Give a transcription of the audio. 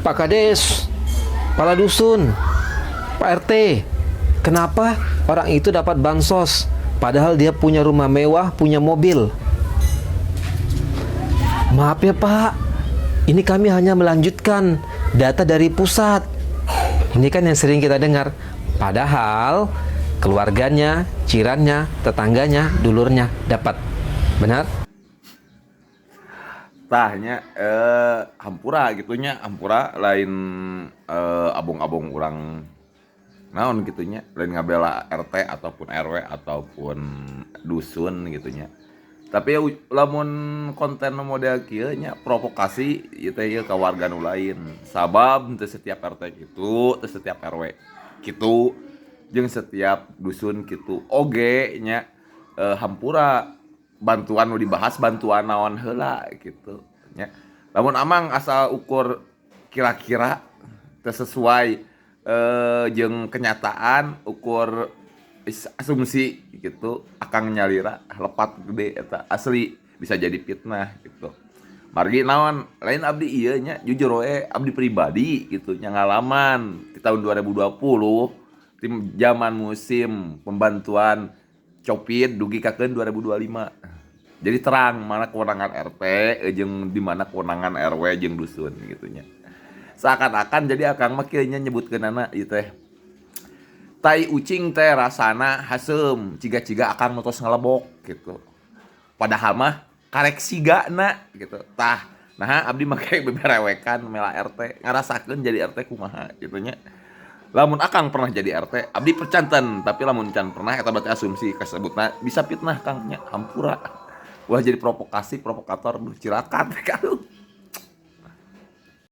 Pak Kades, Kepala Dusun, Pak RT, kenapa orang itu dapat bansos padahal dia punya rumah mewah, punya mobil? Maaf ya, Pak, ini kami hanya melanjutkan data dari pusat. Ini kan yang sering kita dengar. Padahal keluarganya, jirannya, tetangganya, dulurnya dapat. Benar? Tah nya, hampura gitu nya, hampura lain abong-abong urang naon gitu nya, lain ngabela RT ataupun RW ataupun dusun gitu nya. Tapi lamun konten model kieu nya, provokasi ieu teh, ieu ka warga nu lain. Sabab teu setiap RT kitu, teu setiap RW kitu, jeung setiap dusun kitu oge nya. Hampura, bantuan nu dibahas bantuan naon heula gitu nya. Lamun amang asal ukur kira-kira teu sesuai jeung kenyataan, ukur asumsi gitu, akang nyalira lepat gede eta, asli bisa jadi fitnah gitu. Margi naon, lain abdi ieu nya, jujur we abdi pribadi gitu nya, ngalaman di tahun 2020 tim zaman musim pembantuan Covid dugi ka 2025. Jadi terang mana kewenangan RT jeung di mana kewenangan RW jeung dusun gitu nya. Seakan-akan jadi akang mah kieu nya, nyebutkeunana ieu teh tai ucing teh rasana haseum, ciga-ciga akang nu tos ngelebok gitu. Padahal mah karek sigana gitu. Tah, nah abdi make beberewekan mela RT, ngarasakeun jadi RT kumaha gitu nya. Lamun akang pernah jadi RT, abdi percanten, tapi lamun can pernah, eta berarti asumsi kasebutna bisa fitnah, Kang, nya. Hampura. Wah, jadi provokasi, provokator, duh, cirakat aduh.